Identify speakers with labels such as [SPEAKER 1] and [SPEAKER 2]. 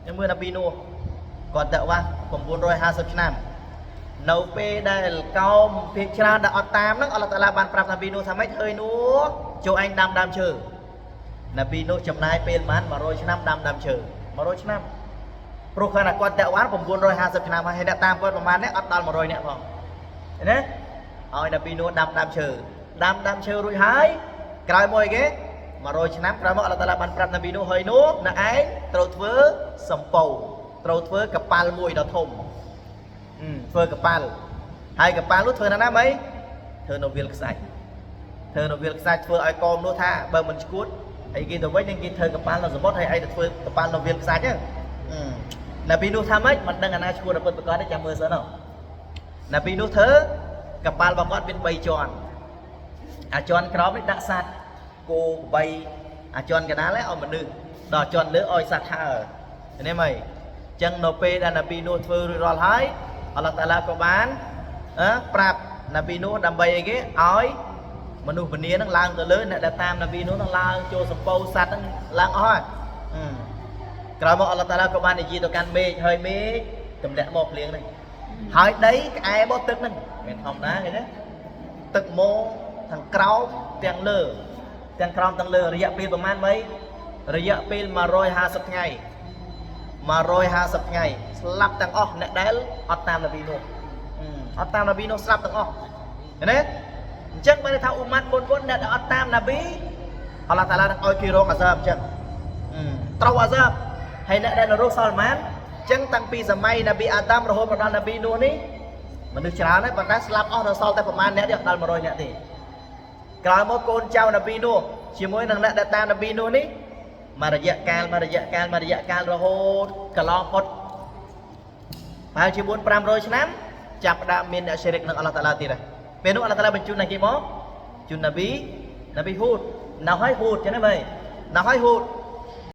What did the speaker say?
[SPEAKER 1] ខ្ញុំមើលណាប៊ីនោះគាត់តវ៉ា950ឆ្នាំនៅពេលដែលកោមភាកច្រើនដែលអត់តាមហ្នឹងអល់ឡោះតាឡាបានប្រាប់ណាប៊ីនោះថាម៉េចហើយនោះចូលឯងដាំដើមឈើណាប៊ីនោះចំណាយពេលប្រហែល100ឆ្នាំដាំដើមឈើ100ឆ្នាំព្រោះគាត់ថាគាត់តវ៉ា950ឆ្នាំហើយអ្នកតាមគាត់ប្រហែលអ្នកអត់ដល់100អ្នកផងឃើញទេឲ្យណាប៊ីនោះដាំដើមឈើដាំដើមឈើរួចហើយក្រោយមកអីគេ100ឆ្នាំក្រោយមកអល់ឡោះតាឡាបានប្រាប់ណាប៊ីនោះហើយនោះអ្នកឯងត្រូវធ្វើសំពៅត្រូវធ្វើកប៉ាល់មួយដ៏ធំ ធ្វើកប៉ាល់ហើយកប៉ាល់នោះធ្វើណាណាមីធ្វើនៅវាលខ្សាច់ធ្វើនៅវាលខ្សាច់ធ្វើឲ្យកោមនោះថាបើមិនឈួតហើយគេទៅវិញនឹងគេធ្វើកប៉ាល់នៅសមុទ្រហើយឯងទៅធ្វើកប៉ាល់នៅវាលខ្សាច់ហ្នឹងណាពីនោះថាម៉េចមិនដឹងអាណាឈួតដល់ពិតប្រាកដទេចាំមើលសិនហ៎ណាពីនោះធ្វើកប៉ាល់របស់គាត់មាន3ជាន់អាជាន់ក្រោមនេះដាក់សត្វគោក្របីអាជាន់កណ្ដាលឲ្យមនុស្សដល់ជាន់លើឲ្យសត្វហើឃើញទេមីចឹងនៅពេលដែលណាពីនោះធ្វើរួចរាល់ហើយអល់ឡោះតាឡាក៏បានអឺប្រាប់ណាប៊ីនោះដើម្បីអីគេឲ្យមនុស្សម្នានឹងឡើងទៅលើអ្នកដែលតាមណាប៊ីនោះនឹងឡើងចូលសំពៅសត្វនឹងឡើងអស់ហើយអឺក្រោយមកអល់ឡោះតាឡាក៏បាននិយាយទៅកាន់មេឃហើយមេឃទម្លាក់មកភ្លៀងហ្នឹងហើយដីក្អែមកទឹកហ្នឹងមិនធម្មតាឃើញទេទឹកមកខាងក្រោមទាំងលើទាំងក្រោមទាំងលើរយៈពេលប្រហែល3រយៈពេល150ថ្ងៃ150ថ្ងៃស្លាប់ទាំងអស់អ្នកដែលអត់តាមនប៊ីនោះអត់តាមនប៊ីនោះស្លាប់ទាំងអស់ឃើញទេអញ្ចឹងបានន័យថាអ៊ូម៉ាត់មុនមុនអ្នកដែលអត់តាមនប៊ីអល់ឡោះតាឡានឹងឲ្យគេរងអាសាបអញ្ចឹងត្រូវអាសាបហើយអ្នកដែលនៅរស់សល់ប៉ុន្មានអញ្ចឹងតាំងពីសម័យនប៊ីអាដាមរហូតមកដល់នប៊ីនោះនេះមនុស្សច្រើនហើយប៉ុន្តែស្លាប់អស់ដល់សល់តែប្រហែលអ្នកទេអត់ដល់100អ្នកទេក្រោយមកកូនចៅនប៊ីនោះជាមួយនឹងអ្នកដែលតាមនប៊ីនោះនេះមួយរយៈកាលមួយរយៈកាលមួយរយៈកាលរហូតកន្លងផុតប្រហែលជា4 500ឆ្នាំចាប់ផ្ដើមមានអ្នកឈរិកនឹងអល់ឡោះតាឡាទៀតហើយពេលនោះអល់ឡោះតាឡាបញ្ជូនណាគេមកជូននប៊ីនប៊ីហ៊ូតនៅហើយហ៊ូតចឹងណាមើលនៅហើយហ៊ូត